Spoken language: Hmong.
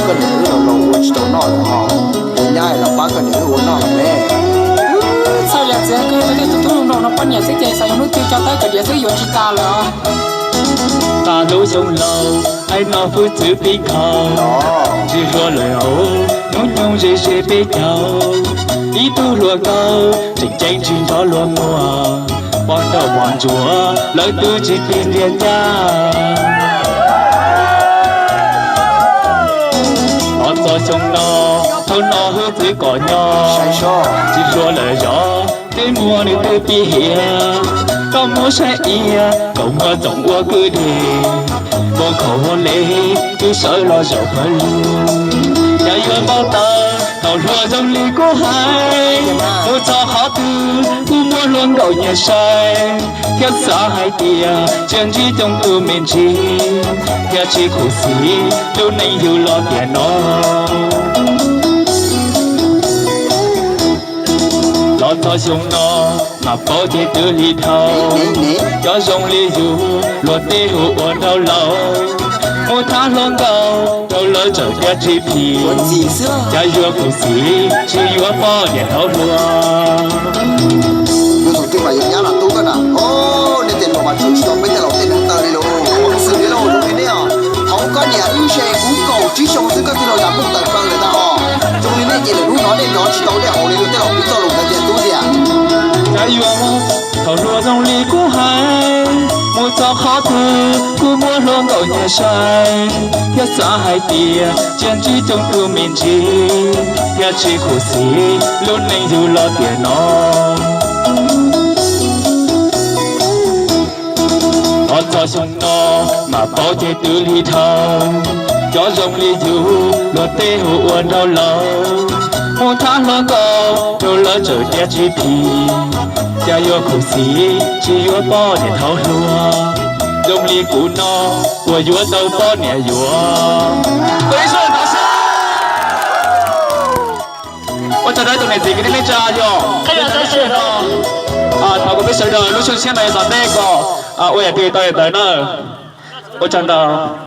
Koj niam wb los ua tsis tau noj lawm ho, tus nyab los pab koj niam wb ua noj lawm ne. Txhaj yam txiv, koj tej tus tub hluas nraug no poj niam xwb ces xav yuav hnub twg coj tau kom diav xwb yuav tsis tas lawm. Tag lub xyoo laus, hais no hwj txwv pib khaus, tsis hluas lawm hauv hnub nyoog ze ze peb caug. Ib tug hluas nkauj tseem ceeb tsis nrov luag muag, poj nrauj mos ntsuav lawv twb tsis tig ntiag ncaj. Los txog xyoo no, thaum no hwj txwv kom nyob, tsis hluas lawm zov, tej muag nws twb pib hiam. Koj muab saib iab, kaus muag txoom ua kwj deg, npoo khaum hauv lev, twb sawv los zaum pawg lug. Cas yuav npau taws, thaum hluas zoo li kuv hais, mus txog qhov twg kuj muaj hluas nkauj nyiam saib, thiab xav hais tias tsiaj ntsib coob tus me ntsis, thiab tsis khuv xim lub neej yug los tiam no. Los txog xyoo no, mas paub ces twb lig dhau, cov zoo li yus luag tej hu ua nraug laus, mus thab hluas nkauj rau lawv txawm tias tsis phim, cas yuav khuv xim tsis yuav poj niam thaum hluas. Yuav tus twg mas yuav nyab los tub koj na. O, nej tej laus mas tshwm tsis tau peb tej laus tej neeg taw li lauj. Xwm li lauj, zoo li nej os. Thaum koj niam wb ze kuv kaum tsib xyoo xwb koj twb los zam muj tawm plaws lawm ntag os. Zoo li nej ces lwm hnub no nej nrov tsis tau nej haus li luag tej laus piv txoj lus ntawd tias tub tiag. Cas yuav thaum hluas zoo li kuv hais, mus txog qhov twg kuj muaj hluas nkauj nyiam saib, thiab xav hais tias tsiaj ntsib coob tus me ntsis, thiab tsis khuv xim lub neej yug los tiam no. Los txog xyoo no, mas paub ces twb lig dhau, cov zoo li yus luag tej hu ua nraug laus, mus thab hluas nkauj rau lawv txawm tias tsis phim, cas yuav khuv xim tsis yuav poj niam thaum hluas. Zoo li kuv no, puas yuav tau poj niam yuav? Ua tsaug rau ib tsoom niam txiv kwv tij neej tsa yog, thov kom peb sawv daws lub xyoo tshiab no yuav tom ntej kom ua yam twg tau yam ntawd na. Ua tsaug ntau.